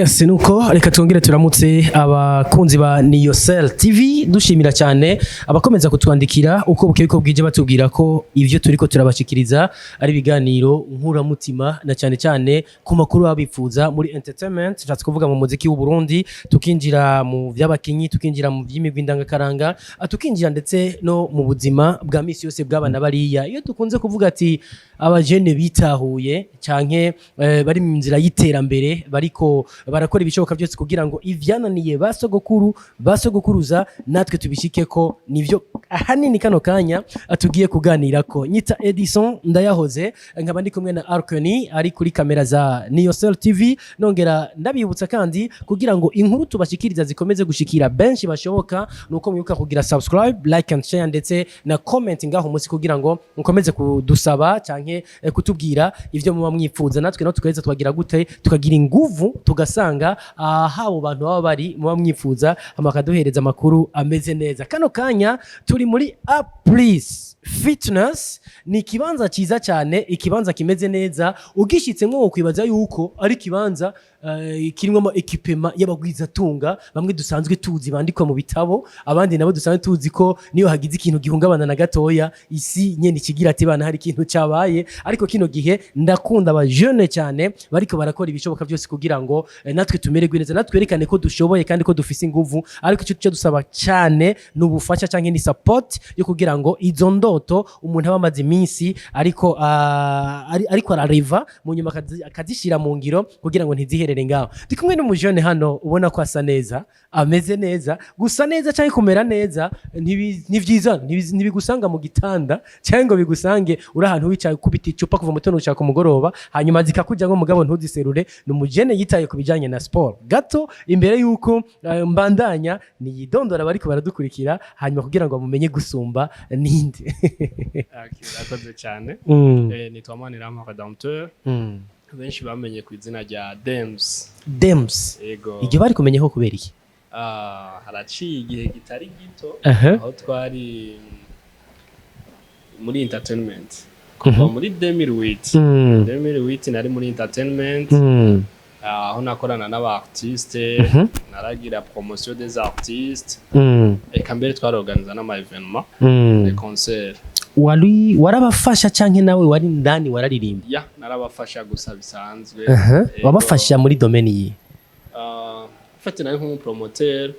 Yes, nuko reka twongere turamutse abakunzi ba Niyosel TV, dushimira cyane abakomeza kutwandikira uko bukeye uko bwije, batubwira ko ivyo turiko turabashikiriza ari ibiganiro nkuramutima, na cyane cyane ku makuru baba bifuza muri entertainment, nshatse kuvuga mu muziki w'u Burundi, tukinjira mu vy'abakinyi, tukinjira mu vy'imigwi ndangakaranga, tukinjira ndetse no mu buzima bwa misi yose bw'abana bariya. Iyo dukunze kuvuga ati abajene bitahuye canke bari mu nzira y'iterambere, bariko barakora ibishoboka byose kugira ngo ivyananiye ba sogokuru, ba sogokuruza, natwe tubishikeko, nivyo ahanini kano kanya tugiye kuganirako. Nyita Edison Ndayahoze, nkaba ndi kumwe na Arkeni ari kuri kamera za Niyosel TV. Nongera ndabibutsa kandi, kugira ngo inkuru tubashikiriza zikomeze gushikira benshi bashoboka, nuko mwibuka kugira subscribe, like and share, ndetse na comment ngaho munsi, kugira ngo mukomeze kudusaba canke kutubwira ivyo muba mwifuza, natwe naho tukaheza tukagira gute, tukagira inguvu, tugasanga aha abo bantu baba bari muba mwifuza, hama bakaduhereza amakuru ameze neza. Kano kanya turi muri Apris Fitness, ni ikibanza cyiza cyane, ikibanza kimeze neza. Ugishitse nko kwibaza yuko ari ikibanza kirimo ama équipement y'abagwizatunga bamwe dusanzwe tuzi bandikwa mu bitabo, abandi nabo dusanzwe tuzi ko niyo hagize ikintu gihungabana na gatoya, isi nyene ikigira ati: "Bana, hari ikintu cyabaye." Ariko kino gihe ndakunda aba jeune cyane bariko barakora ibishoboka byose kugira ngo natwe tumererwe neza, natwe twerekane ko dushoboye kandi ko dufise inguvu. Ariko icyo tuca dusaba cyane ni ubufasha canke ni support yo kugira ngo izo ndoto umuntu aba amaze iminsi ariko ariko arareva, mu nyuma akazishyira mu ngiro kugira ngo ntiziherere ngaho. Ndi kumwe n'umujene hano, ubona ko asa neza, ameze neza. Gusa neza cyangwa kumera neza ni vyiza, ntibigusanga mu gitanda cyangwa ngo bigusange uri ahantu wicaye ukubita icupa kuva mu tondo gushika ku mugoroba, hanyuma zikakujya ngo mugabo ntuziserure. Ni umujene yitaye ku bijyanye na sport. Gato imbere y'uko mbandanya, niyidondora bariko baradukurikira, hanyuma kugira ngo bamumenye gusumba ninde. Okay, urakoze cyane. Nitwa Manirampha Redempteur, benshi bamenye ku izina rya Dems. Dems? Ego. Iryo bari kumenyeho kubera iki? Ah, haraciye igihe kitari gito aho twari muri entertainment kuva muri 2008. 2008 nari muri entertainment, aho nakorana n'aba artiste, naragira promotion des artistes, eka mbere twarorganiza n'ama événement, les concerts. Wari warabafasha canke nawe wari ndani wararirimba? Ya, narabafasha gusa bisanzwe. Ego. Wabafasha muri domaine yi? Ah, mfate nari nk'umupromoteur,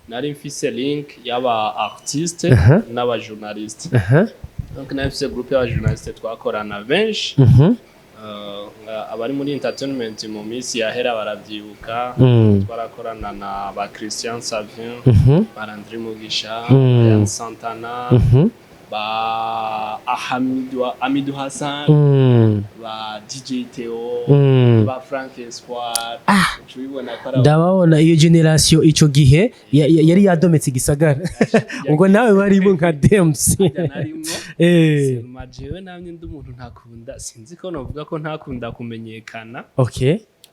nari mfise link y'aba artiste n'aba journaliste. Donc nari mfise groupe y'aba journaliste twakorana benshi. Abari muri entertainment mu minsi yahera baravyibuka, twarakorana na ba Christian Savien, ba Landry Mugisha, Yan Santana, ba Amidou Hassan, ba DJ Theo, ba Frank Espoir. Uca ubibona ko ari Ndababona iyo generation ico gihe yari yadometse igisagara, ubwo nawe warimo nka Dems. Harya narimwo. Seulement jewe namye ndi umuntu ntakunda, sinzi ko novuga ko ntakunda kumenyekana.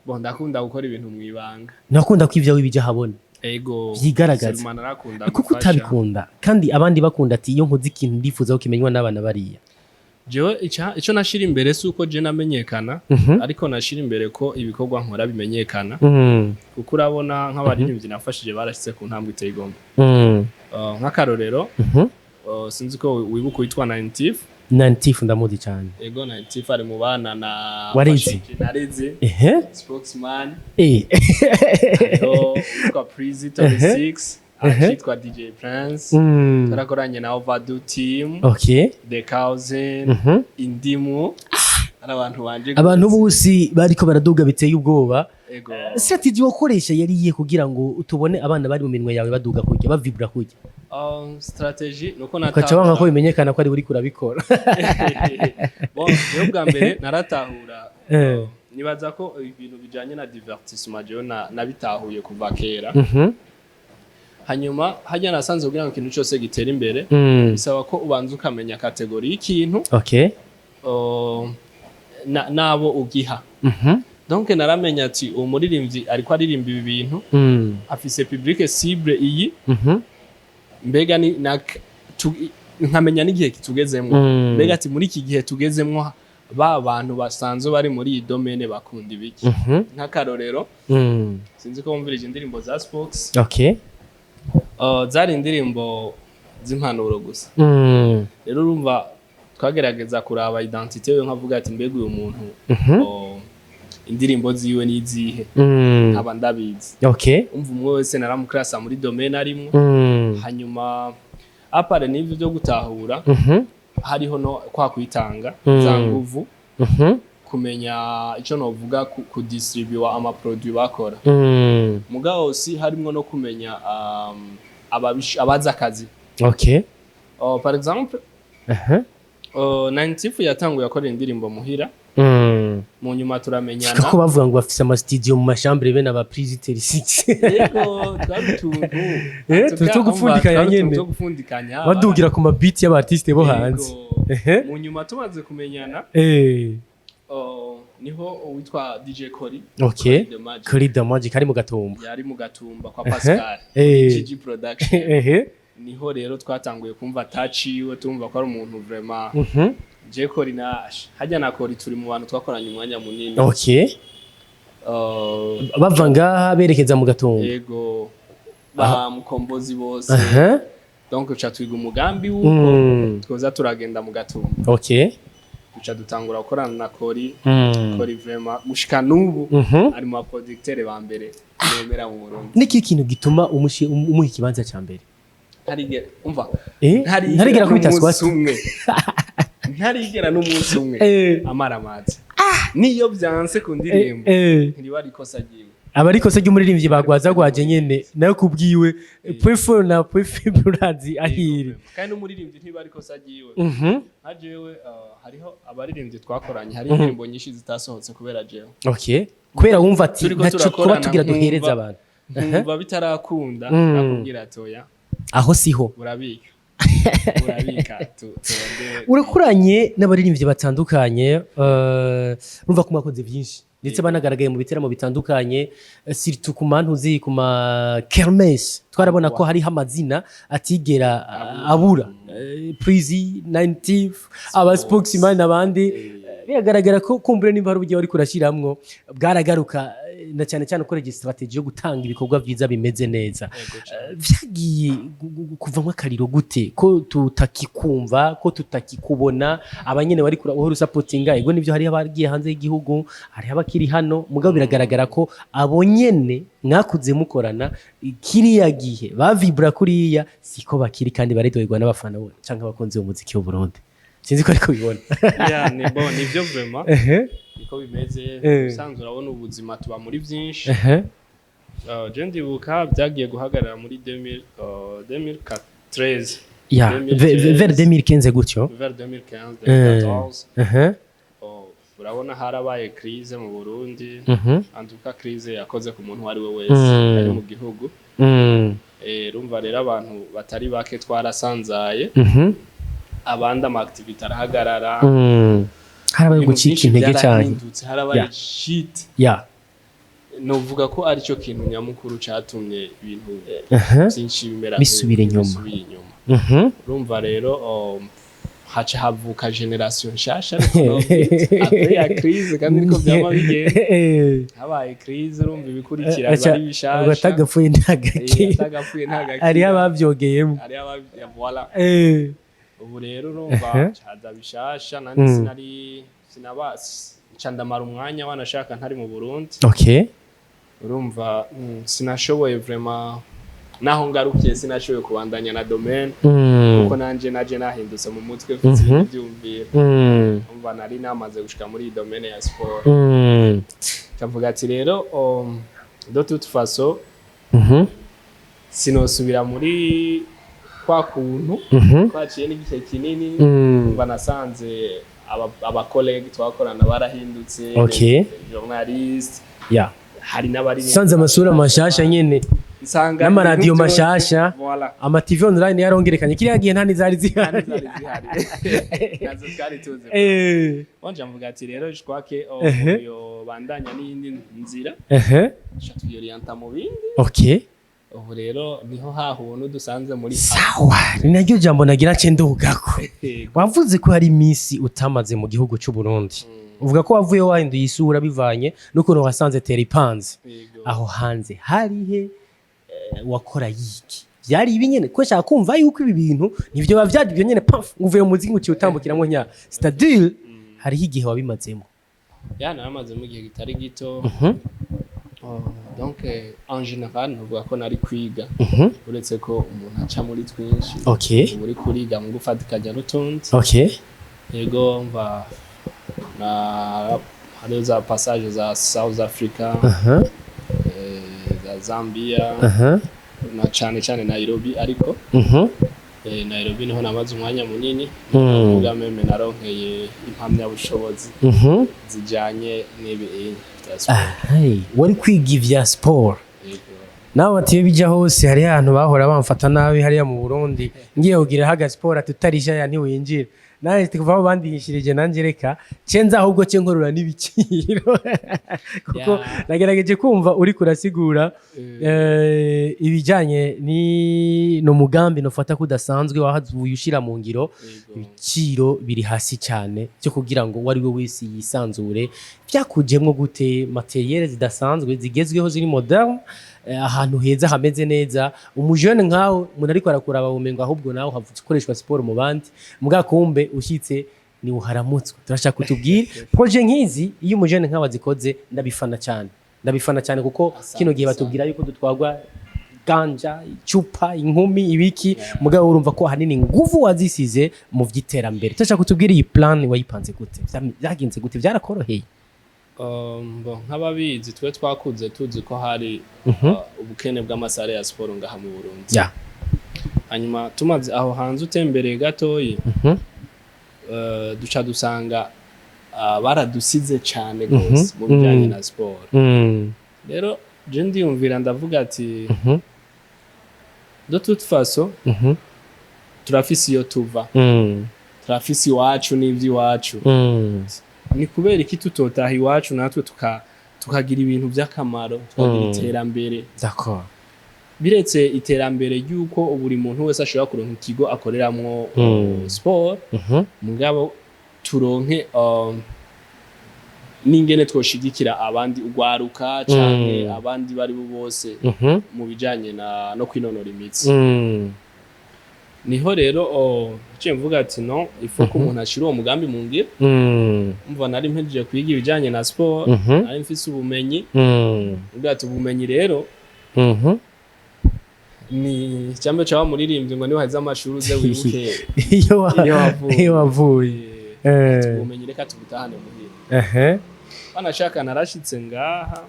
Bon, ndakunda gukora ibintu mu ibanga. Nakunda ko ivyawe bija habona. Ego. Vyigaragaza. Seulement narakunda Kuko gufasha. utabikunda kandi abandi bakunda ati: "Iyo nkoze ikintu ndifuza ko kimenywa n'abana bariya." Jewe ico nashira imbere si uko je namenyekana, ariko nashira imbere ko ibikorwa nkora bimenyekana, kuko urabona nk'abaririmbyi nafashije barashitse ku ntambwe iteye igomwe. Nk'akarorero, sinzi ko wibuka witwa Naintif. Nantifu ndamuzi cyane. Ego, Naintif ari mu bana na Wareze? Nareze. Spokesman. Hariho witwa Prizi 36, akitwa DJ Prince. Twarakoranye na Overdue Team, The Cousin, Indimu, ari abantu banje. Abantu bose bariko baraduga biteye ubwoba. Ego. Strategy wakoresha yari iyihe kugira ngo tubone abana bari mu minwe yawe baduga kurya, bavibra kurya? Strategy nuko Ukaca wanga ko bimenyekana ko ari uriko urabikora. Bon, jewe bwa mbere naratahura, nibaza ko ibintu bijanye na divertissement jewe nabitahuye kuva kera. Hanyuma hajya nasanze kugira ngo ikintu cyose gitere imbere, bisaba ko ubanza ukamenya catégorie y'ikintu, nabo ugiha. Donc naramenya ati uwo muririmbyi ariko aririmba ibi bintu, afise public cible iyi, mbega ni nkamenya n'igihe kitugezemwo. Mbega ati muri iki gihe tugezemwo Ba bantu basanzwe bari muri iyi domaine bakunda ibiki? Nk'akarorero, sinzi ko wumvirije indirimbo za Spox. Zari indirimbo z'impanuro gusa. Rero urumva twagerageza kuraba identité we, nkavuga ati: "Mbega uyu muntu, indirimbo ziwe ni izihe?" Nkaba ndabizi. Umva, umwe wese naramuklasa muri domaine arimwo. Hanyuma à part n'ivyo byo gutahura, hariho no kwa kwitanga, za nguvu, kumenya ico novuga kudistribuer ama produit bakora. Mugabo si harimwo no kumenya abazi akazi. Par exemple, Ninety yatanguye akora indirimbo muhira, mu nyuma turamenyana. Ko bavuga ngo bafise ama studio mu ma chambre bene aba Prise 36. Yego, twari utuntu. Utuntu two gupfundikanya Twari utuntu nyene. two gupfundikanya. Badugira ku ma beat y'aba artiste bo Yego. hanze. Mu nyuma tumaze kumenyana, niho uwitwa DJ Kori, Kori The Magic, Kuri The Magic ari mu Gatumba. Yari mu Gatumba kwa Pascal, GG Production. Niho rero twatanguye kumva touch yiwe, tumva ko ari umuntu vraiment. Je Kori na hajya na Kori turi mu bantu twakoranye umwanya munini. Bava ngaha berekeza mu Gatumba. Yego, ba Mukombozi bose. Donc uca twiga umugambi w'uko twoza turagenda mu Gatumba. Duca dutangura gukorana na Kori. Kori vraiment gushika n'ubu ari mu baproducteur ba mbere nemera mu Burundi. Niki kintu gituma umuha ikibanza ca mbere? Ntarigera umva, ntarigera kubita n'umunsi squat. umwe, ntarigera n'umunsi umwe amara amazi. Niyo byanse ku ndirimbo, ntiriba ari ikosa ryiwe. Aba ari ikosa ry'umuririmbyi bagwazagwaje nyene nayo kubwiwe point fort na point faible urazi ahiri. Kandi n'umuririmbyi ntiba ari ikosa ryiwe. Nka jewe, hariho abaririmbyi twakoranye, hari indirimbo nyinshi zitasohotse kubera jewe. Okay, kubera wumva ati Turiko ntaco kuba turakorana, tugira duhereza abantu. Nkumva bitarakunda, nakubwira atoya. Aho siho. Urabika, urabika, turondere. Urakoranye n'abaririmbyi batandukanye, urumva ko mwakoze byinshi, ndetse banagaragaye mu biteramo bitandukanye, surtout ku mantuzi, ku ma kermesse, twarabona ko hariho amazina atigera abura. Prizi 90, aba spokesman abandi. Biragaragara ko kumbure nimba hari uburyo wari kurashiramwo bwaragaruka, na cyane cyane ukoresheje strategy yo gutanga ibikorwa byiza bimeze neza. Yego cane. Vyagiye kuvamwo akariro gute ko tutakikumva, ko tutakikubona, abanyene wari uhora usapotinga? Ego nivyo, hariho abagiye hanze y'igihugu, hariho abakiri hano, mugabo biragaragara ko abo nyene mwakuze mukorana kiriya gihe bavibura kuriya siko bakiri, kandi bararyoherwa n'abafana bo canke abakunzi b'umuziki w'u Burundi. Sinzi ko ariko bibona. Yeah, ni bon, nivyo vraiment, niko bimeze. Usanzwe urabona ubuzima tuba muri byinshi. Je ndibuka byagiye guhagarara muri 2000, 2013. Ya, vers 2015 gutyo. Vers 2015, 2014. Oh, urabona harabaye crise mu Burundi. En tout cas crise yakoze ku muntu uwo ari we wese ari mu gihugu. Urumva rero abantu batari bake twarasanzaye, abandi ama activité arahagarara. Harabaye Ibintu gucika byinshi intege cyane. byarahindutse, harabaye shit. Novuga ko aricyo kintu nyamukuru catumye ibintu byinshi bimera Bisubira inyuma. Bisubira inyuma. Urumva rero, haca havuka génération nshasha, ariko novyita après ya crise, kandi niko vyama bigenda. Habaye crise, urumva ibikurikira biba ari bishasha. Atagapfuye ntagakira. Atagapfuye ntagakira. Hariho abavyogeyemo. Hariho voilà. Ubu rero urumva caza bishasha, nandi sinari sinaba nca ndamara umwanya wanashaka ntari mu Burundi. Urumva, sinashoboye vraiment, naho ngarukiye sinashoboye kubandanya na domaine, kuko nanje naje nahindutse mu mutwe, mfite ibindi vyumviro. Umva, nari namaze gushika muri iyi domaine ya sport. Kavuga ati rero, de toute façon sinosubira muri kwa kuntu twaciye n'igihe kinini. Umva, nasanze aba collègue twakorana barahindutse, journaliste, hari n'abari Sanze amasura mashasha nyene. Nsanga N'amaradiyo ibintu byose- mashasha. Voilà. Ama TV online yarongerekanye, kiriya gihe nta nizari zihari. Kandi zari zihari, nazo twari tuzi. Wanje mvuga ati rero je crois que yo bandanya n'iyindi nzira, nca twiyorienta mu bindi. Ubu rero niho hahubona dusanze muri Sawa, ni naryo jambo nagira nce ndugako. Yego. Wavuze ko hari iminsi utamaze mu gihugu cy'u Burundi, uvuga ko wavuye wahinduye isura bivanye n'ukuntu wasanze tera ipanze. Yego. Aho hanze hari he? Wakora yiki? Byari ibi nyene ko nshaka kumva yuko ibi bintu nivyo biba byari ibyo nyene, paf, uvuye mu muziki uciye utambukiramwo nya, c'est-à-dire hariho igihe wabimazemo. Ya, naramazemo igihe kitari gito. Oh, donc en général novuga ko nari kwiga, uretse ko umuntu aca muri twinshi. Uba uri kuriga mu gufatikanya n'utundi. Yego, mva na hariho za passage za South Africa, za Zambia, na cane cane Nairobi, ariko Nairobi niho namaze umwanya munini. Kuvuga même naronkeye impamyabushobozi zijanye n'ibi vya sport. Hey, wari kwiga ivya sport? Yego. Nawe bati iyo bijya hose hariho ahantu bahora bamfata nabi hariya mu Burundi, ngiye kugira haga siporo tutarisha ya ntiwinjira, nawe kuva aho bandihishirije nanjye reka cenza ahubwo ce nkorora n'ibiciro, kuko nagerageje kumva uri kurasigura ibijyanye ni n'umugambi nufata ko udasanzwe wahavuye ushyira mu ngiro. Ibiciro biri hasi cyane byo kugira ngo uwo ari we wese yisanzure. Byakujemwo gute? Matériel zidasanzwe zigezweho ziri moderne, ahantu heza hameze neza, umujene nkawe umuntu ariko arakuraba bumengo ahubwo nawe havutse ukoreshwa siporo mu bandi, mbwa kumbe ushyitse ni uharamutswe. Turashaka kutubwira projet nk'izi iyo umujene nkawe azikoze. Ndabifana cyane, ndabifana cyane, kuko Asante kino gihe sana. batubwira yuko dutwagwa ganja, icupa, inkumi, ibiki, mugabo urumva ko ahanini nguvu wazisize mu vy'iterambere. Turashaka kutubwira iyi plan wayipanze gute? Vyagenze gute? Vyarakoroheye? Bon, nk'ababizi twe twakuze tuzi ko hari ubukene bw'ama salles ya siporo ngaha mu Burundi. Hanyuma tumaze aho hanze utembereye gatoyi, duca dusanga baradusize cane gose mu bijanye na siporo. Rero je ndiyumvira, ndavuga ati de toute façon turafise iyo tuva, turafise iwacu n'ivy'iwacu. Ni kubera iki tutotaha iwacu natwe tukagira ibintu by'akamaro, tukagira iterambere? Biretse iterambere ry'uko buri muntu wese ashobora kuronka ikigo akoreramwo sport, mugabo turonke n'ingene twoshigikira abandi ugwaruka canke abandi bari bo bose mu bijanye na no kwinonora imitsi. Niho rero naciye mvuga ati non, il faut ko umuntu ashira uwo mugambi mu ngiro. Umva, nari mpejeje kwiga ibijanye na sport, nari mfise ubumenyi. Mvuga ati ubumenyi rero ni cyambe caba muririmbyi ngo niwaheze amashuri uze wibuke iyo iyo wavuye. Iyo wavuye. Ubumenyi reka tubutahane muhira. Banashaka narashitse ngaha,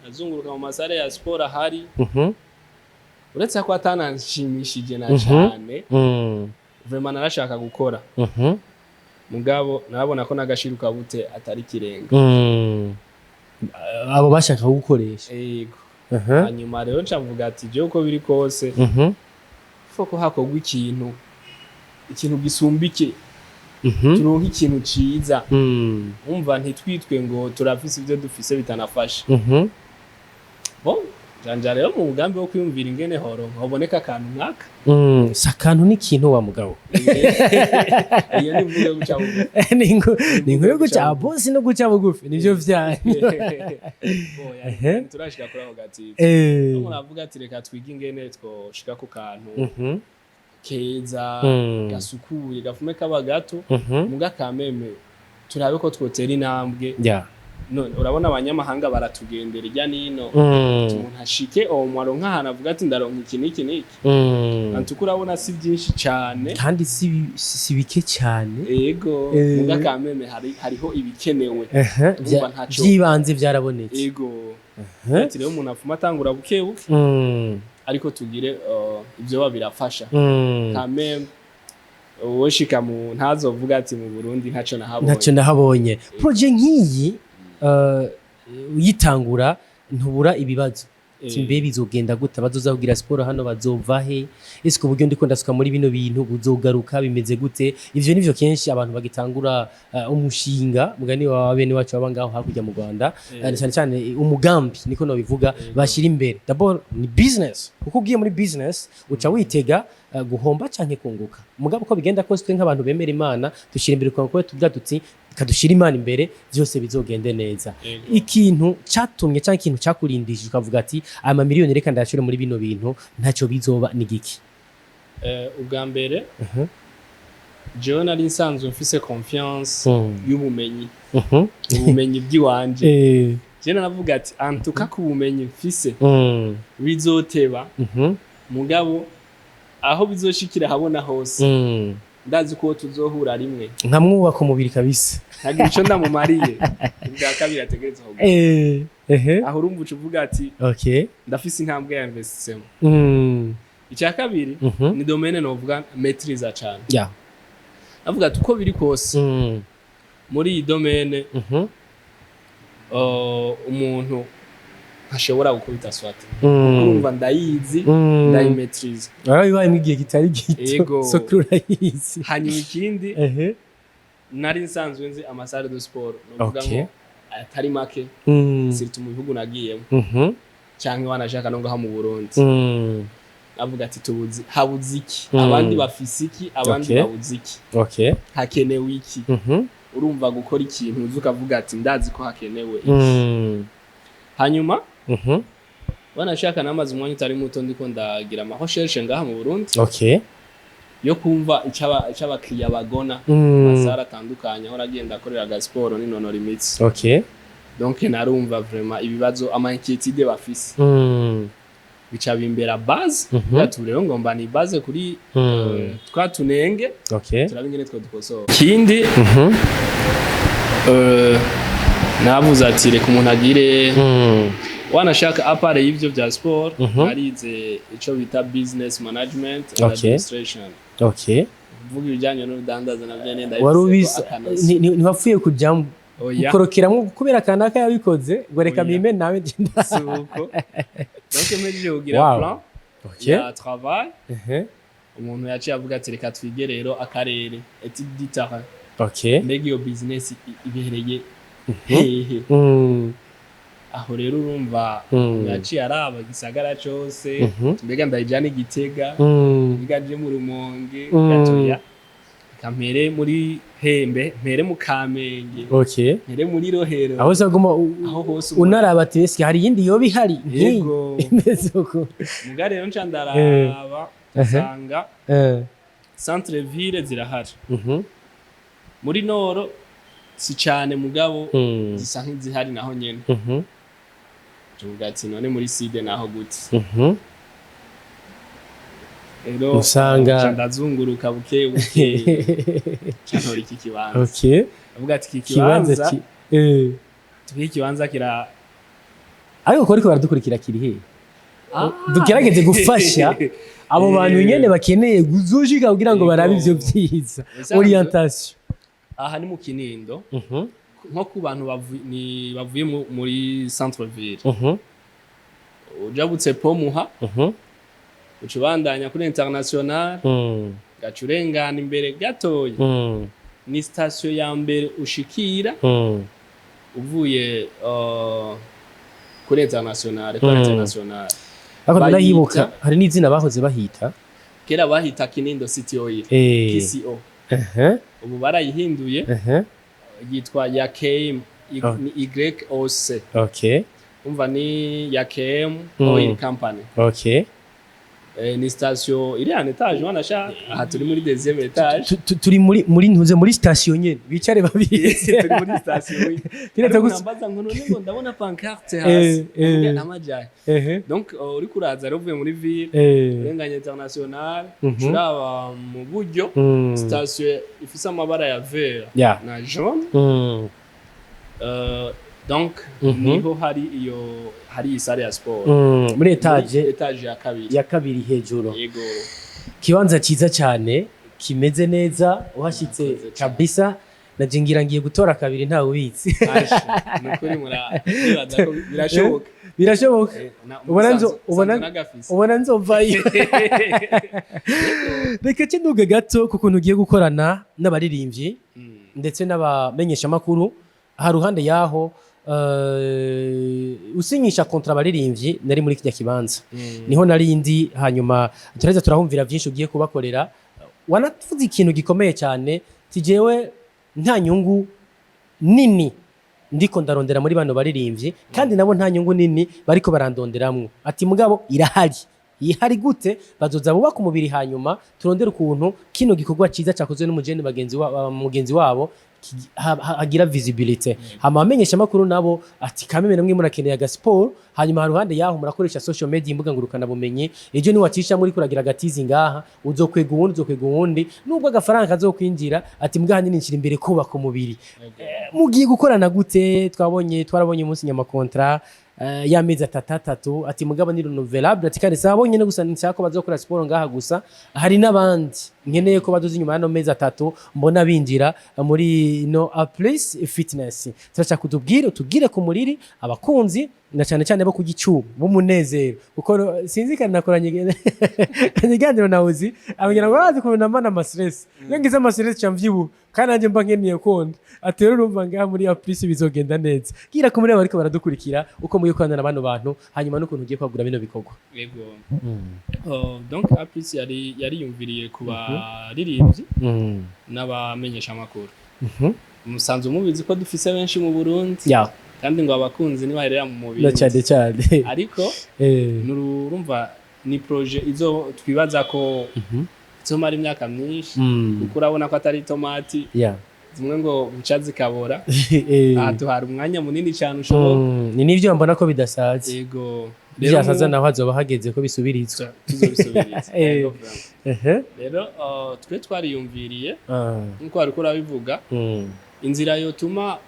nazunguruka mu ma salles ya sport ahari, uretse ko atananshimishije na cane. Vraiment narashaka gukora, mugabo narabona ko n'agashiruka bute atari kirenga. Abo bashaka kugukoresha. Yego. Hanyuma rero nca mvuga ati jewe uko biri kose faut ko hakorwa ikintu gisumba iki, turonke ikintu ciza. Umva, ntitwitwe ngo turafise ivyo dufise bitanafasha. Bon, janja rero mu mugambi wo kwiyumvira ingene horonka hoboneka akantu nkaka. Si akantu n'ikintu wa mugabo. Iyo ni mvuga guca bugufi. Ni inkuru yo guca bosi no guca bugufi nivyo vyanyu. Boya, turashika kuri ako gatiti. Umuntu avuga ati reka twige ingene twoshika ku kantu keza, gasukuye, gafume kaba gato, muga kameme turabe ko twotera intambwe. None urabona abanyamahanga baratugendera irya nino. Umuntu ashike uwo mwaro nk'ahantu avuga ati ndaronka iki n'iki n'iki. Antuko urabona si byinshi cane. Kandi si bike cyane. Ego. Muga kameme hariho ibikenewe. Urumva By'ibanze byarabonetse. Ego. Ati rero umuntu afuma atangura buke buke, ariko tugire ivyo ba birafasha. Kameme uwoshika mu ntazovuga ati mu Burundi ntaco nahabonye. Ntacyo nahabonye. Projet nk'iyi, uyitangura ntubura ibibazo. Ati mbe bizogenda gute? Abazoza kugira siporo hano bazova he? Ese uburyo ndiko ndasuka muri bino bintu buzogaruka? Bimeze gute? Ivyo nivyo kenshi abantu bagitangura umushinga, mugani wa bene wacu baba ngaho hakurya mu Rwanda, cyane cyane umugambi niko nobivuga, bashira imbere d'abord ni business, kuko ugiye muri business uca witega guhomba canke kunguka. Mugabo uko bigenda kose, twe nk'abantu bemera Imana dushira imbere kuko tuvuga tuti kadushira Imana imbere, byose bizogende neza. Ikintu catumye cyangwa ikintu cakurindishije ukavuga ati aya mamiliyoni reka ndayashire muri bino bintu, ntacyo bizoba, ni giki? Ubwa mbere, jewe nari nsanzwe mfise confiance y'ubumenyi, ubumenyi bw'iwanje. Jewe naravuga ati antuka ku bumenyi mfise bizoteba, mugabo aho bizoshikira habona hose, ndazi ko tuzohura rimwe nkamwubaka umubiri kabisa, ntagira ico ndamumariye, ubwa kabiri ategerezwa kugura. Eh, ehe. Aho urumva uca uvuga ati ndafise intambwe ya investissement. Icya kabiri, ni domaine novuga maîtrise cane. Avuga ati uko biri kose, muri iyi domaine, umuntu ntashobora gukubita swate. Urumva ndayizi, ndayimaîtrise. Warabibayemo igihe kitari gito. Yego. Soko urayizi. Hanyuma ikindi, nari nsanzwe nzi amasalles de sport, novuga ngo atari make, surtout mu bihugu nagiyemo canke wanashaka no ngaha mu Burundi. Avuga ati tubuzi habuze iki? Abandi bafise iki? Abandi babuze iki? Hakenewe iki? Urumva gukora ikintu uzi ukavuga ati ndazi ko hakenewe iki. Hanyuma wanashaka namaze umwanya utari muto ndiko ndagira ama recherche ngaha mu Burundi yo kumva icaba abakiriya bagona, amasalles atandukanye aho nagenda akorera aga siporo ninonora imitsi. Donc narumva vraiment ibibazo, ama inquiétude bafise, bica bimbera base. Ati rero ngomba ni base kuri twa tunenge, turabe ingene two dukosora. Ikindi, navuze ati reka umuntu agire, wanashaka à part y'ivyo vya sport, narize ico bita business management and administration, kuvuga ibijanye n'urudandaza navyo nyene. Wari ndabifiseko ubizi? akanozi. Ntiwapfuye kujyamo Oya. ukorokeramwo kubera kanaka yabikoze ngo reka Oya. mpime nawe ngenda? Si uko. Donc mpejeje kugira plan ya travail, umuntu yaciye avuga ati reka twige rero akarere, étude du terrain. Mbega iyo business ibereye hehe? Aho rero urumva, yaciye araba gisagara cose, mbega ndayijana i Gitega, mbega nje mu Rumonge, gatoya reka mpere muri Hembe, mpere mu Kamenge, mpere muri Rohero. Aho uzaguma Aho hose unaraba ati ese hari iyindi yoba ihari nk'iyi Yego. imeze uko? Muga rero nca ndaraba, nsanga centre ville zirahari, muri nord si cane, mugabo zisa nk'izihari naho nyene. Tuvuga ati none muri sud naho gute? Rero nca ndazunguruka buke buke, nca ntora iki kibanza. Avuga ati iki kibanza kibanza tubihe ikibanza kira Ariko ko ariko baradukurikira, kiri he? Dugerageze gufasha abo bantu nyene bakeneye kuzoshika kugira ngo barabe ivyo vyiza. Orientation. Aha ni mu Kinindo, nko ku bantu bavuye muri centre ville, ujabutse Pomuha, uca ubandanya kuri International, gaca urengana imbere gatoya, ni station ya mbere ushikira uvuye kuri International, kuri International. Ariko Bayita- ndayibuka, hari n'izina bahoze bahita. Kera bahita Kinindo City Oil, KCO. Ubu barayihinduye, yitwa Yakm. Ni YOC. Umva ni Yakm Oil Company. Ni station iri en étage, wanashaka aha turi muri deuxième étage. Turi muri ntuze, muri station nyene, bicare babizi. Turi muri station. Kiretse gusa- Nambaza ngo none ngo ndabona pancarte hasi n'amajaye. Donc uriko uraza rero uvuye muri ville, urenganya International, uraba mu buryo station ifise amabara ya vert na jaune. Donc niho hari iyo, hari iyi salle ya sport. Muri étage. Muri étage ya kabiri. Ya kabiri hejuru. Yego. Kibanza cyiza cyane, kimeze neza, uhashyitse Murakoze cyane. kabisa. Naje ngira ngiye gutora kabiri, ntawe ubizi. Nukuri muribaza ko birashoboka? Birashoboka. Ubona ubona Ubona nagafise. Ubona nzovayo. Reka kinduge gato ku kuntu ugiye gukorana n'abaririmbyi ndetse n'abamenyeshamakuru. Ha ruhande yaho, usinyisha contrat abaririmbyi, nari muri kijya kibanza, niho nari ndi. Hanyuma turaheza turahumvira byinshi ugiye kubakorera. Wanavuze ikintu gikomeye cyane, tijewe nta nyungu nini ndiko ndarondera muri bano baririmbyi, kandi nabo nta nyungu nini bariko barandonderamwo. Ati mugabo irahari. Ihari gute? Bazoza bubaka umubiri, hanyuma turondere ukuntu kino gikorwa ciza cyakozwe n'umujene bagenzi wa mugenzi wabo hagira visibility. Hama abamenyesha makuru nabo ati kameme namwe murakeneye aga sport. Hanyuma haruhande yaho murakoresha social media, imbuga ngurukana bumenyi. Ejo ni wacisha muri kuragira agatizi ngaha, uzokwega uwundi, uzokwega uwundi, nubwo agafaranga kazokwinjira. Ati mbwa hanini nshira imbere kubaka umubiri. Mugiye gukorana gute? Twabonye, twarabonye umunsi nyama contrat y'amezi atatu atatu. Ati mugabo ni renouvelable. Ati kandi sabonye gusa nshaka ko bazokora siporo ngaha gusa, hari n'abandi nkeneye ko badoza inyuma y'ano mezi 3 mbona binjira muri no A Plus Fitness. Turashaka kutubwire, utubwire ku muriri abakunzi na cyane cyane bo ku gicuba b'umunezero, kuko sinzi kandi nakoranye ikiganiro na Uzi abanyarwanda ngo bazi ukuntu namana ama stress. Iyo ngize ama stress ca mvyibuha, kandi nanjye mba nkeneye konda. Ati rero urumva ngaha muri A Plus bizogenda neza. Gira ko muri bariko baradukurikira uko mugiye gukorana na bano bantu, hanyuma n'ukuntu ugiye kwagura bino bikorwa. Yego. Oh, donc A Plus yari yariyumviriye ku baririmbyi n'abamenyesha amakuru. Musanzwe mubizi ko dufise benshi mu Burundi, kandi ngo abakunzi ntibaherera mu mubiri. Na cyane cyane. Ariko nurumva ni projet izo twibaza ko izomara imyaka myinshi, kuko urabona ko atari itomati zimwe ngo buca zikabora. Aha tuhari umwanya munini cyane ushoboka. Ni nivyo mbona ko bidasaza. Yego. Byasaza naho hazoba hageze ko bisubirizwa. Tuzobisubiriza. Yego, vraiment. Rero twe twariyumviriye, nkuko wariko urabivuga, inzira yotuma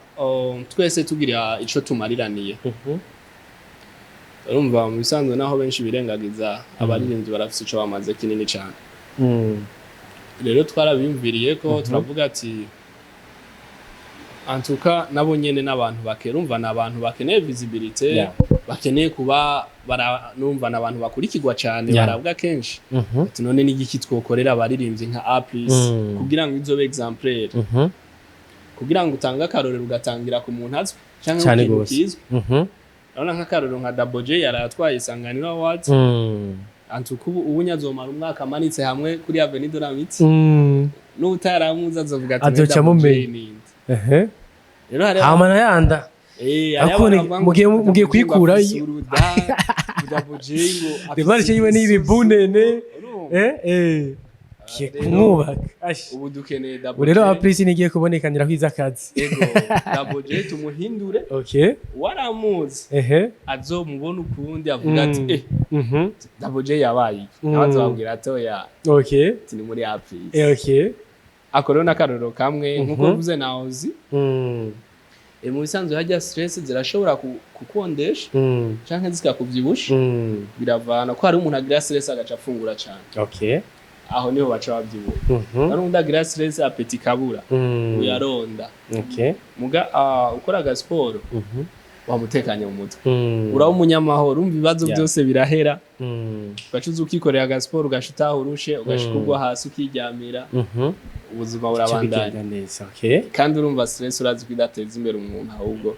twese tugira ico tumariraniye. Urumva mu bisanzwe naho benshi birengagiza, abaririmbyi barafise ico bamaze kinini cane. Rero twarabiyumviriye ko turavuga ati antuka nabo nyene n'abantu bakerumva, ni abantu bakeneye visibility, bakeneye kuba numva n'abantu bakurikirwa cane, barabwa kenshi. Ati none ni igiki twokorera abaririmbyi nka A Plus kugira ngo izobe exemplaire, kugira ngo utange akarorero, ugatangira ku muntu azwi canke Cane ku kintu gose. kizwi? Urabona nk'akarorero nka Double J yaraye atwaye Isanganiro Awards. Antuka ubu nyazomara umwaka amanitse hamwe kuri Avenue de l'Amitié, n'utaramuzi azovuga ati Azoca "Double J amumenya." ninde?" Rero hariho Hama na yanda. Hariho Ariko abantu bavuga ngo mugiye Double J ngo kuyikurayo. afise uruda, Double J ngo afise Demarche yiwe ni isusu. ibibunene. Urumva? Kiye Rero, kumwubaka. Ash. ubu dukeneye Ubu Double rero J. A Plus nigiye kubonekanira kwiza akazi. Ego, Double J tumuhindure. Waramuzi azomubona ukundi, avuga ati Double J yabaye iki?" Nawe azobabwira ati oya, ati ni muri A Plus. Ako rero n'akarorero kamwe nkuko uvuze na Ozi. Mu bisanzwe hajya stress zirashobora kukondesha canke zikakuvyibusha. Biravana ko hari umuntu agira stress agaca afungura cane. Aho niho baca bavyibuha. Hari undi agira stress, appétit ikabura, uyaronda. Muga ukora agasiporo, wamutekanye mu mutwe, uraba umunyamahoro, urumva ibibazo byose birahera, ugaca uza ukikorera agasiporo, ugaca utaha urushe, ugashika ugwa hasi ukiryamira, ubuzima burabandanya. Bigenda neza. Okay. Kandi urumva stress urazi ko idateza imbere umuntu, ahubwo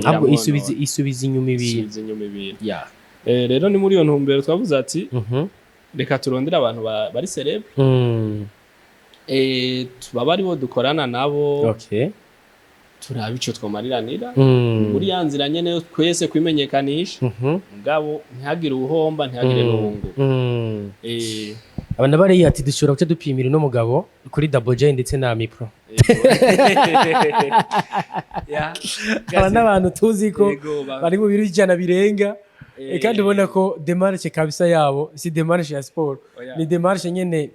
Ahubwo iramwonona. Isubiza inyuma ibintu. Isubiza inyuma ibintu. Rero ni muri iyo ntumbero twavuze ati reka turondere abantu bari célèbre, tubaba aribo dukorana nabo, turabe ico twamariranira muri ya nzira nyene twese kwimenyekanisha, mugabo ntihagire uwuhomba, ntihagire n'uwunguka. Abantu bariya ati dushobora guca dupimira uno mugabo kuri Double J ndetse na Mipro. Aba n'abantu tuzi ko Yego, bari mu biro 100 birenga. Kandi ubona ko démarche kabisa yabo si démarche ya siporo. Oya. Ni démarche nyene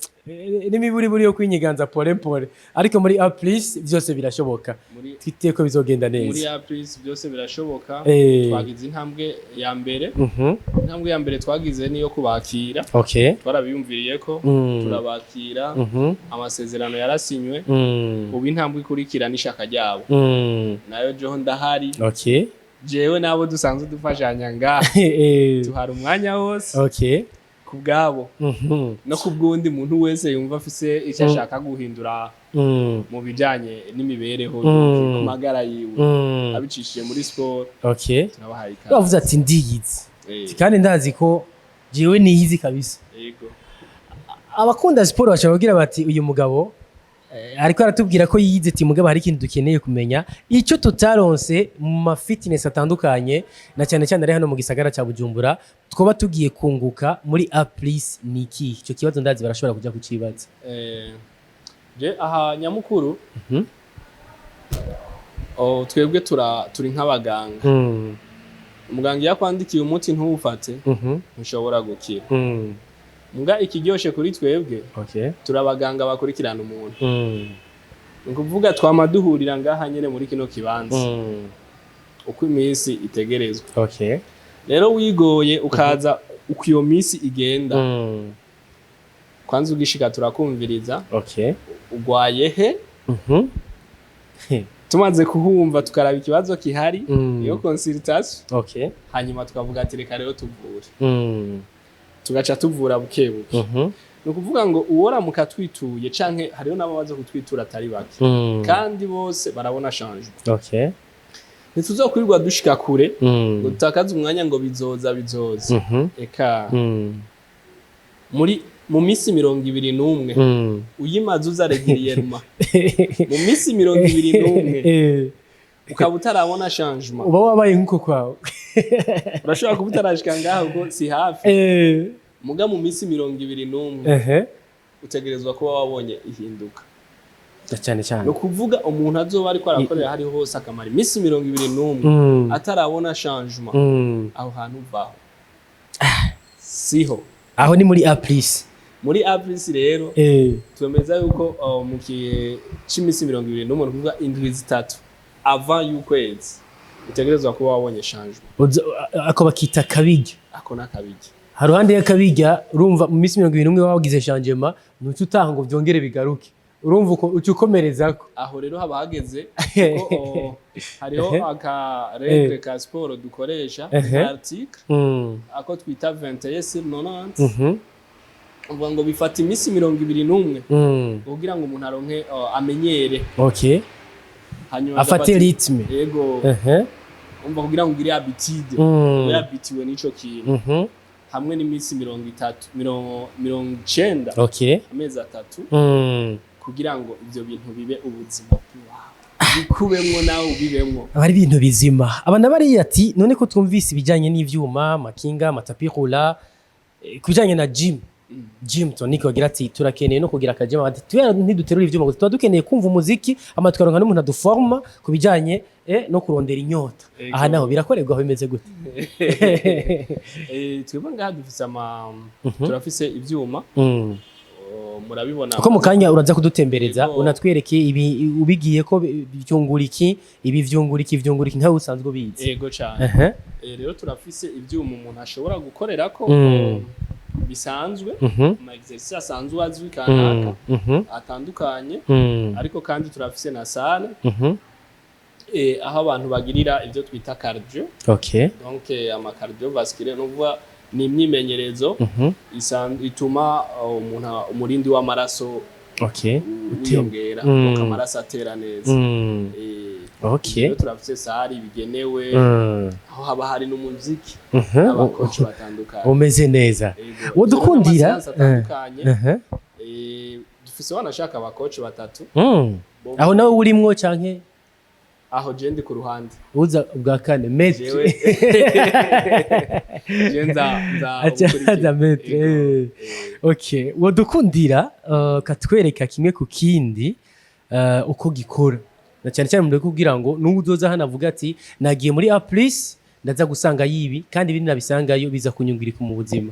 n'imiburiburi yo kwinyiganza pole pole, ariko muri A Plus byose birashoboka. Twiteye ko bizogenda Muri neza. A Plus byose birashoboka. Twagize intambwe ya mbere. Intambwe ya mbere twagize niyo kubakira. Twarabiyumviriye ko turabakira, amasezerano yarasinywe. Ubu intambwe ikurikira n'ishaka ryabo. Nayo jeho ndahari. Jewe nabo dusanzwe dufashanya ngaha, tuhari umwanya wose ku bwabo no ku bw'undi muntu wese yumva afise icyo ashaka guhindura mu bijanye n'imibereho, ku magara yiwe, abicishije muri siporo. Turabahaye ikaze. Bavuze ati ndiyizi kandi ndazi ko jewe niyizi kabisa. Yego. Abakunda siporo bashobora kugira bati uyu mugabo ariko aratubwira ko yize, ati mugabo hari ikintu dukeneye kumenya, icyo tutaronse mu ma fitness atandukanye na cyane cyane ari hano mu gisagara cya Bujumbura, twoba tugiye kunguka muri A Plus ni iki? Icyo kibazo ndazi barashobora kujya kucibaza. Je aha nyamukuru, oh, twebwe turi nk'abaganga. Umuganga iyo akwandikiye umuti ntuwufate, ntushobora gukira. Mbwa ikiryoshe kuri twebwe, turi abaganga bakurikirana umuntu. Ni ukuvuga twama duhurira ngaha nyene muri kino kibanza uko iminsi itegerezwa. Rero wigoye ukaza uko iyo minsi igenda, kwanza ugishika turakumviriza. Ugwaye he? Tumaze kuhumva tukaraba ikibazo gihari, iyo consultation, hanyuma tukavuga ati reka rero tuvure. Tugaca tuvura buke buke. Ni ukuvuga ngo uworamuka twituye, canke hariho n'abo baza kutwitura atari bake, kandi bose barabona changement. Ntituzokwirirwa dushika kure ngo dutakaze umwanya ngo bizoza bizoza. Eka, muri mu minsi 21, uyimaze uza régulièrement, mu minsi 21 ukaba utarabona changement, uba wabaye nk'uko kwawe. Urashobora kuba utarashika ngaho kuko si hafi, muga mu minsi 21 utegerezwa kuba wabonye ihinduka. Cyane cyane. Ni ukuvuga umuntu azoba ariko arakorera hariho hose akamara iminsi 21 atarabona changement, aho hantu uvaho siho. Aho ni muri A Plus. Muri A Plus rero twemeza yuko mu gihe c'iminsi 21, ni ukuvuga indwi 3 avant y'ukwezi, utegerezwa kuba wabonye changement. Ako bakita kabirya. Ako n'akabirya. Haruhande y'akabirya, urumva mu minsi 21 wagize changement, ntuca utaha ngo byongere bigaruke, urumva uko uca ukomerezako. Aho rero haba hageze kuko hariho aka règle ka siporo dukoresha, article ako twita 21 sur 90, uvuga ngo bifata iminsi 21 kugira ngo umuntu aronke amenyere, hanyuma afate agafata- rythme. Yego. Umva, kugira ngo ugire habitude, ube habitué n'ico kintu, hamwe n'iminsi 30, 90, amezi 3, kugira ngo ivyo bintu bibe ubuzima bwawe, bikubemwo nawe ubibemwo. Aba ari ibintu bizima. Abana bariya ati none ko twumvise ibijyanye n'ivyuma, amakinga, ama tapis roulant, ku bijyanye na gym, gym tonic, bagira ati turakeneye no kugira aka gym. Ati tubera ntiduterura ivyuma gusa, tuba dukeneye kumva umuziki, ama tukaronka n'umuntu aduforma ku bijyanye no kurondera inyota. Aha naho birakorerwa aho bimeze gute? Twebwe ngaha dufise ama turafise ivyuma. Oh, murabibona. Kuko mu kanya uraza kudutembereza, Yego. unatwereke ibi ubigiye ko byungura iki, ibi vyungura iki, vyungura iki, nkaho usanzwe ubizi. Yego cane. Rero turafise ivyuma umuntu ashobora gukorerako bisanzwe, ama exercice asanzwe azwi kanaka atandukanye, ariko kandi turafise na salle aho abantu bagirira ivyo twita cardio. Donc ama cardiovasculaire, nuvuga ni imyimenyerezo ituma umuntu umurindi w'amaraso wiyongera, donc amaraso atera neza. Rero turafise salle bigenewe, aho haba hari n'umuziki n'aba coach batandukanye. Umeze neza. Yego. Wodukundira? N'ama séance atandukanye. Dufise wanashaka aba coach batatu. Aho nawe urimwo canke? Aho je ndi ku ruhande. Uza ubwa kane, maître. Jewe je nza Aca ubukurikira. aza maître. Yego. Okay, wodukundira katwereka kimwe ku kindi uko gikora, na cyane cyane mu kugira ngo n'ubu uzoza hano avuga ati nagiye muri A Plus. Ndaza gusanga yibi, kandi ibindi nabisangayo biza kunyungirika mu buzima.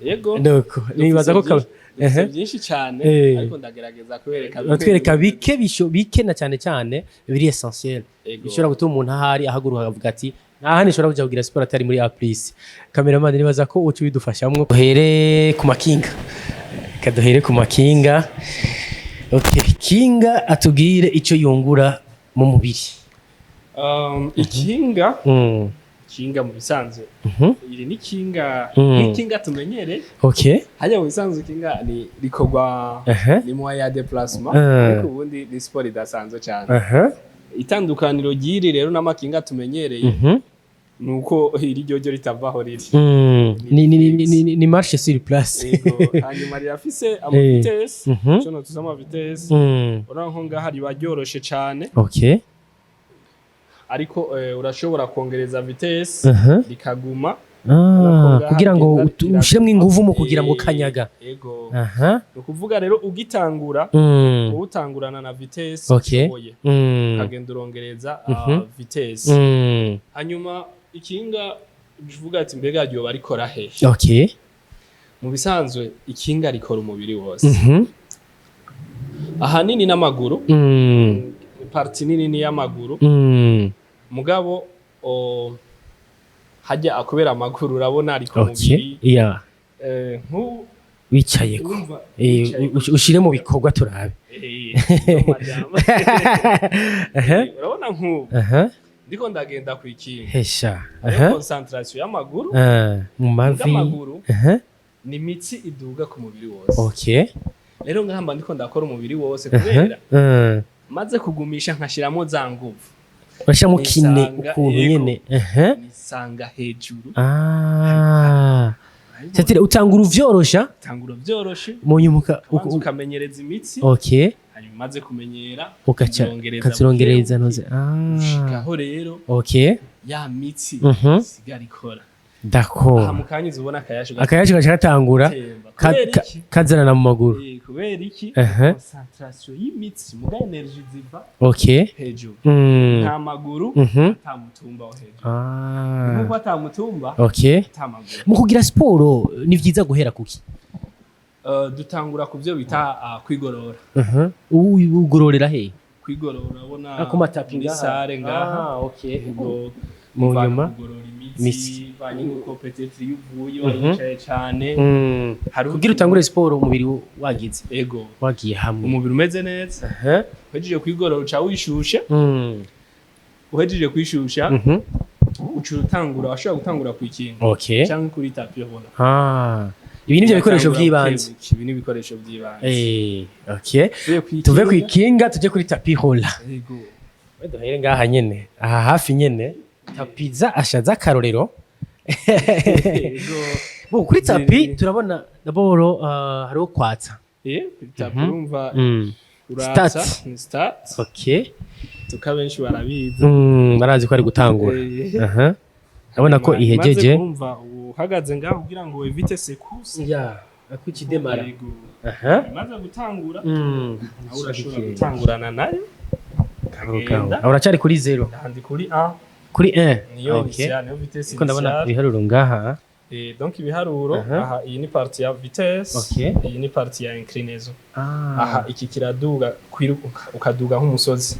Yego. Nuko nibaza ko dufise byinshi cyane, ariko ndagerageza kubereka bimwe. Batwereka bike bisho bike, na cyane cyane biri essentiel, bishobora gutuma umuntu ahari ahaguruka akavuga ati: "Nta handi nshobora kuja kugira siporo atari muri A+." Cameraman, nibaza ko uca ubidufashamwo. Duhere ku makinga, kaduhere ku makinga. Okay, kinga atubwire ico yungura mu mubiri. Ikinga, kinga mu bisanzwe, iri ni kinga nk'ikinga tumenyereye. Hajya mu bisanzwe ikinga ni rikorwa, ni moyen ya déplacement, ariko ubundi ni siporo idasanzwe cyane. Itandukaniro ry'iri rero n'amakinga tumenyereye ni uko iri ryo ritavaho riri. Ni marche sur place. Yego, hanyuma rirafise ama vitesse. Ico notuza ama vitesse, urabona nko ngaha riba ryoroshe cane, ariko urashobora kongereza vitesse, rikaguma. Ah, kugira ngo ushiremwo inguvu mu kugira ngo kanyaga. Ego. Ni ukuvuga rero ugitangura, utangurana na vitesse ushoboye, ukagenda urongereza vitesse. Hanyuma ikinga, uvuga ati: "Mbega ryoba rikora hehe?" Mu bisanzwe ikinga rikora umubiri wose, ahanini n'amaguru. Partie nini ni y'amaguru. Mugabo hajya akubera amaguru, urabona ariko umubiri Wicayeko. Urumva, wicaye. Ushire mu bikorwa turabe. No majambo. Urabona nk'ubu ndiko ndagenda ku ikinga, Hesha. hariho concentration y'amaguru. Ah, mu mavi. Bw'amaguru ni imitsi iduga ku mubiri wose. Rero ngahamba ndiko ndakora umubiri wose, kubera maze kugumisha nkashiramo za nguvu, Urashiramo kine ukuntu yego. nyene. Nisanga hejuru. Ah. C'est-à-dire utangura uvyorosha, Tangura vyoroshe, mu nyuma ubanza ukamenyereza imitsi, hanyuma umaze kumenyera, ugaca urongereza ukazirongereza buke ntuze. buke, Ah. gushikaho rero ya mitsi isigara ikora. D'accord. Aha mu kanya uza ubona akayashu Akayashu gaca gatangura gatemba. Kubera iki? Kazanana mu maguru. Kubera iki? Concentration y'imitsi, muga énergie ziva hejuru. Nta maguru, ata mutumba wo hejuru. Nkuko ata mutumba, ata maguru. Mu kugira siporo ni vyiza guhera kuki? Dutangura ku byo bita kwigorora. Ugororera he? Kwigorora, urabona Ku matapi muri ngaha. salle ngaha. Ah, okay. Yego. Mu Bivana nyuma kugorora imitsi. imitsi, bivanye nuko peut-être iyo uvuye waricaye cane, hari Kugira utangure siporo umubiri wagize ego wagiye hamwe. Umubiri umeze neza. Uhejeje kwigorora uca wishusha. Uhejeje kwishusha, uca utangura, washobora gutangura kwikinga cyangwa kuri tapis roulant. Ah. Ibi nivyo bikoresho Ugatangura vy'ibanze. bukebuke. Ibi ni ibikoresho by'ibanze. Okay. Tuvuye kw'ikinga, Tuve kwikinga tuje kuri tapis roulant. Yego. We duhere ngaha nyene. Aha hafi nyene. Tapis za ashaza akarorero. Yego. Bo kuri tapis turabona d'abord hariho kwatsa. Kuri tapis urumva uratsa. Start. Ni start. Tuka benshi barabizi. Barazi ko ari gutangura. Urabona ko Hanyuma ihejeje. imaze kumva uhagaze ngaho kugira ngo évite secousse. Ya, akuchidemara. Yego. Imaze gutangura, nawe urashobora gutangurana nayo. Ukagenda. Uracari kuri 0. Ndi kuri A. Kuri 1. Niyo initial, niyo vitesse Ko ndabona initiale. ibiharuro ngaha. Donc ibiharuro, aha iyi ni partie ya vitesse, iyi ni partie ya inclinaison. Aha iki kiraduga, ukaduga nk'umusozi,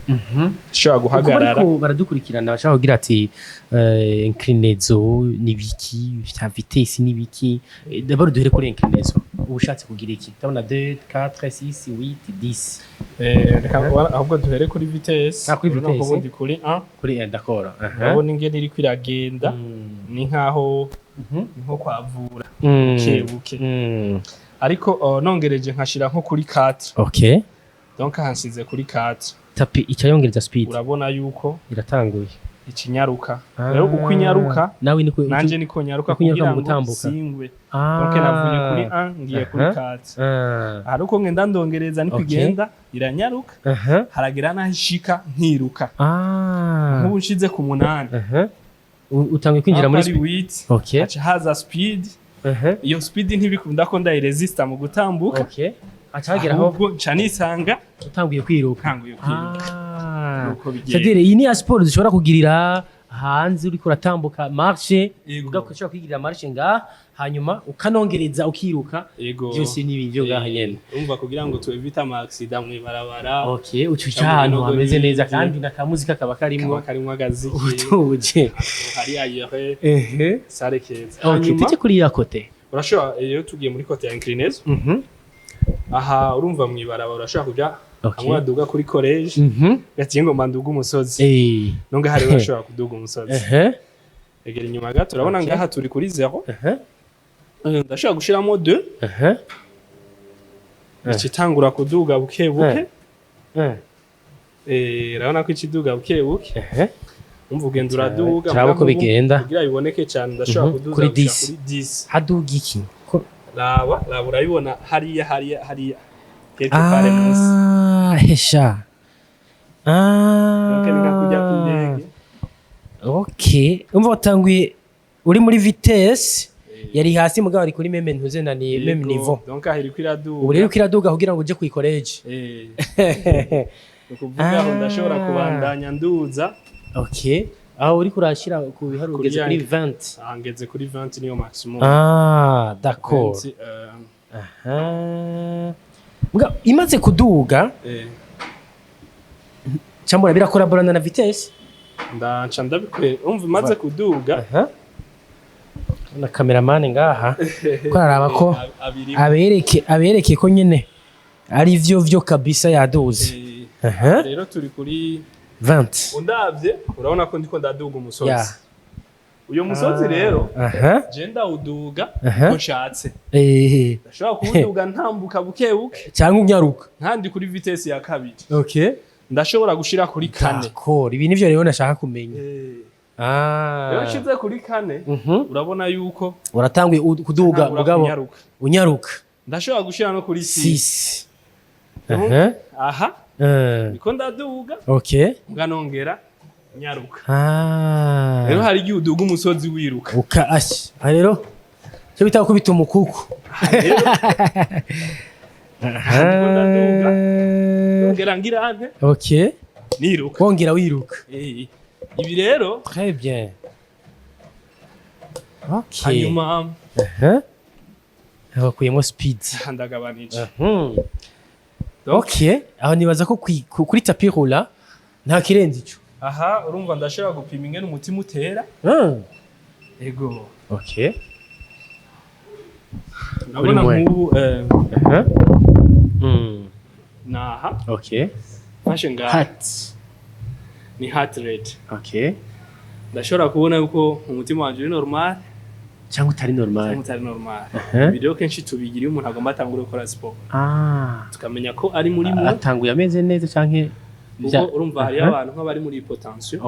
ushobora Uko guhagarara. Bariko baradukurikirana bashaka kugira ati inclinaison ni biki, vya vitesse ni biki? D'abord duhere kuri inclinaison. Ubushatse kugira iki? Ndabona 2, 4, 6, 8, 10. Reka ahubwo duhere kuri vitesse. Ah, kuri Urabona ko vitesse. ubundi kuri 1, Kuri 1, d'accord. Urabona ingene iriko iragenda, ni nkaho ni nko kwavura buke buke. Ariko nongereje nkashira nko kuri 4, donc hansize kuri 4, Tapis ica yongereza speed. Urabona yuko Iratanguye. ikinyaruka. Rero uko inyaruka, Nawe niko nanje niko nyaruka uko inyaruka kugira mu ngo gutambuka. singwe. Donc navuye kuri 1 ngiye kuri 4. Hari uko ngenda ndongereza niko igenda iranyaruka, haragera n'aho ishika nkiruka. Nk'ubu nshize ku 8, Utanguye kwinjira muri ari speed. 8, haca haza speed. Iyo speed ntibikunda ko ndayiresista mu gutambuka, Aca hagera aho ahubwo nca nisanga utanguye kwiruka. ntanguye kwiruka. Nuko bigenda. C'est-à-dire iyi ni ya siporo dushobora kugirira Hanze uriko uratambuka, marche. Yego. Ugashobora kwigirira marche ngaha, hanyuma ukanongereza ukiruka. Yego. Byose ni ibintu byo ngaha nyene. Urumva, kugira ngo tuevite ama accident mw'ibarabara. Okay, uca uca Cyangwa ahantu ibinogo hameze neza, n'ibindi. kandi na kamuzika kaba karimwo. Kaba karimwo agaziki. Utuje. Hari aéré. Salle keza. Okay. Hanyuma Tujye kuri ya côté. Urashobora, iyo tugiye muri côté ya inclinaison, aha urumva mw'ibarabara urashobora kuja hamwe baduga kuri collège, gatiye ngo manduga umusozi. Nonga hari urashobora kuduga umusozi. Egera inyuma gato, urabona ngaha turi kuri 0. Ndashobora gushiramo 2, ica itangura kuduga buke buke. Urabona ko ikiduga buke buke. Umva, ugenda uraduga. Turaba uko mugabo bigenda. Kugira biboneke cyane, ndashobora kuduza Kuri gushika 10. kuri 10. Haduga iki? Raba, raba, urabibona hariya, hariya, hariya, quelque part munsi. Ah, hesha. Donc ni nka kujya ku Ah. ndege. Okay. Umva, watanguye uri muri vitesse yari hasi, mugabo ari kuri même ntuze na ni même Yego. niveau. Donc aho iriko iraduga. Ubu rero uko iraduga kugira ngo uje ku collège. Ni ukuvuga aho ndashobora kubandanya nduza. Okay. Aho uri kurashira ku biharuro Kuri ugeze kuri 20. Aha ngeze kuri 20, niyo maximum. Ah, d'accord. 20, Aha. Muga imaze kuduga, cyangwa birakoraborana na vitesse? Ndanca ndabikwe, umva, imaze kuduga. Aha. Na cameraman ngaha ko araraba ko Abiri. abereke ko nyene ari vyo vyo kabisa yaduze. Aha. Rero turi kuri 20. Undavye urabona ko ndiko ndaduga umusozi. Uyo musozi Ah. rero, je ndawuduga uko nshatse. Ndashobora kuwuduga ntambuka buke buke, Cyangwa unyaruka. nkandi kuri vitesse ya 2. Ndashobora gushira kuri 4. D'accord, ibi nivyo rero nashaka kumenya. Ah. Rero nshize kuri 4, urabona yuko Uratanguye kuduga ntangura mugabo kunyaruka. Unyaruka. Ndashobora gushira no kuri 6. 6. Aha. Aha ndiko ndaduga, mbwa nongera nyaruka. Rero hari igihe uduga umusozi wiruka. Uka ashi. Aha rero cyo bita gukubita umukuku. Rero ndiko ndaduga, nongera ngira nte? Niruka. Wongera wiruka. Ibi rero Très bien. Okay. Hanyuma Aha. Bakuyemo speed. Ndagabanije. Okay. Aho nibaza ko kuri tapis roulant nta kirenze ico. Aha urumva ndashobora gupima ingene umutima utera. Ego. Ndabona Uri mwe. nk'ubu Aha. Naha mfashe ngaha, Heart. ni heart rate. Ndashobora kubona yuko umutima wanje uri normal Cyangwa utari normal. cyangwa utari normal. Ibi rero kenshi tubigira iyo umuntu agomba atangure gukora siporo, tukamenya ko ari muri mu Atanguye ameze neza canke kuko urumva hariyo abantu nk'abari muri hypotension,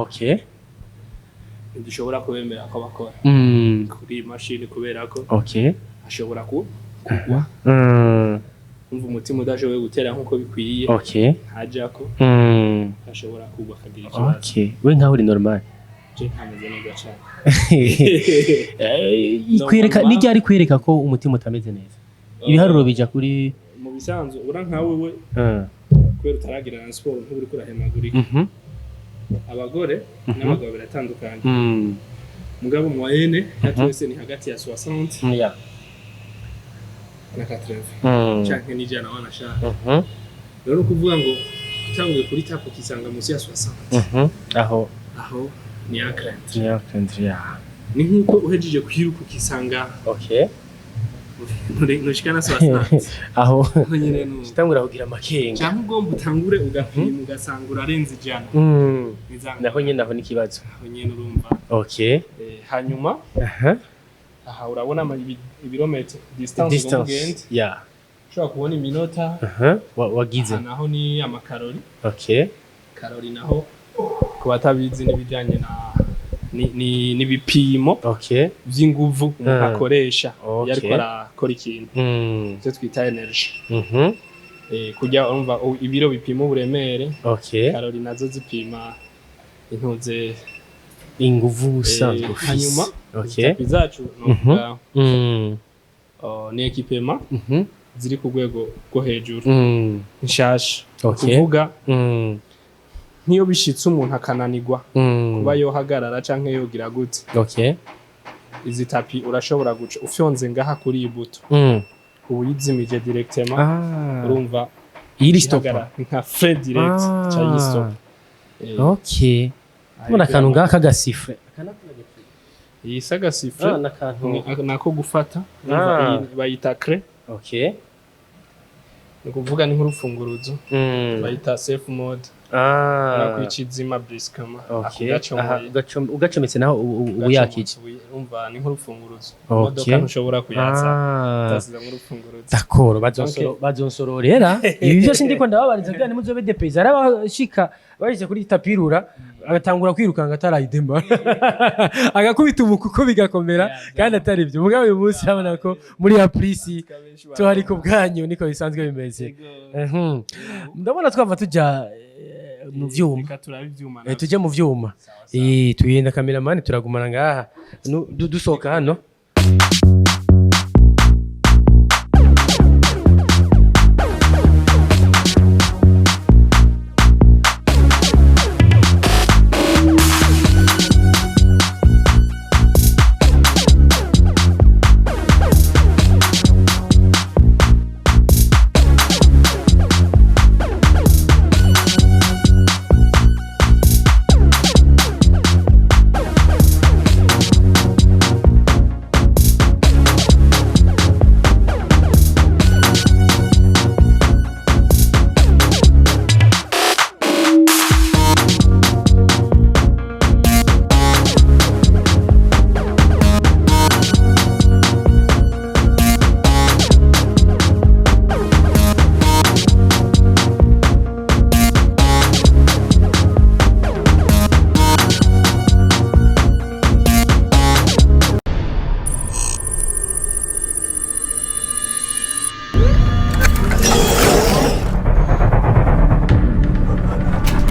ntidushobora kubemera ko bakora kuri iyi mashini kubera ko ashobora kugwa. Umva, umutima udashoboye gutera nk'uko bikwiye, ntajako, ashobora kugwa akagira ikibazo. Okay. We nkaho uri normal. Je ntameze neza cyane. Ikwereka Normalement. nijya ari kwereka ko umutima utameze neza. Ibiharuro bija kuri Mu bisanzwe ura nka wewe, kubera utaragira na siporo, ntuburi kurahemagurika. Abagore n'abagabo biratandukanye, mugabo moyenne ya twese ni hagati ya 60 na 80 canke n'ijana wanashaka. Rero ni ukuvuga ngo utanguye kuri tapis ukisanga munsi ya 60, Aho aho ni à craindre. Ni à craindre, ya. Ni nk'uko uhejeje kwiruka ukisanga ntushika na 60, Aho aho nyene nuko utangura kugira amakenga. Canke ugomba utangure ugapima ugasanga urarenze 100. Naho nyene aho ni ikibazo. Aho nyene urumva. Hanyuma aha urabona ibirometero, distance ugomba Distance. ugende. Ushobora kubona iminota. Wagize. Aha naho ni ama calories. Calories naho ku batabizi n'ibijyanye na n'ibipimo vy'inguvu umuntu akoresha iyo ariko arakora ikintu, ivyo twita energy. Kurya urumva ibiro bipima uburemere, calories nazo zipima intuze Inguvu usanzwe ufise. Hanyuma tapis zacu novuga ni équipement ziri ku rwego rwo hejuru, nshasha, kuvuga Nk'iyo bishitse umuntu akananirwa kuba yohagarara canke yogira gute, izi tapis urashobora guca ufyonze ngaha kuri iyi bouton, ubu uyizimije directement. Urumva, iri stop. Ihagarara nka frein direct, ca yistop. Okay, mbona akantu ngaha k'agasifre. Iyi si agasifre. Ah, n'akantu. Nako gufata. Urumva, iyi bayita clé. Ni ukuvuga ni nk'urufunguruzo. Bayita safe mode. Nakwica izima brusquement. Okay. Aha, Ako ugacometse naho ubu yakije. Urumva, ni nk'urufunguruzo. Imodoka ntushobora kuyatsa utasize nk'urufunguruzo. D'accord, bazonsororera ibi byose ndiko ndababariza kugira ntimuzobe dépaysés. Arabashika bageze kuri tapirura, agatangura kwirukanga atarayidemba, agakubita umukuko bigakomera kandi atari byo. Mugabo uyu munsi urabona ko muri ya prisi tuhari ku bwanyu, niko bisanzwe bimeze. Ndabona twava tuja mu vyuma. Reka turabe ivyuma. Tujye mu vyuma. Tugenda, cameraman, turagumana ngaha. Dusohoka hano.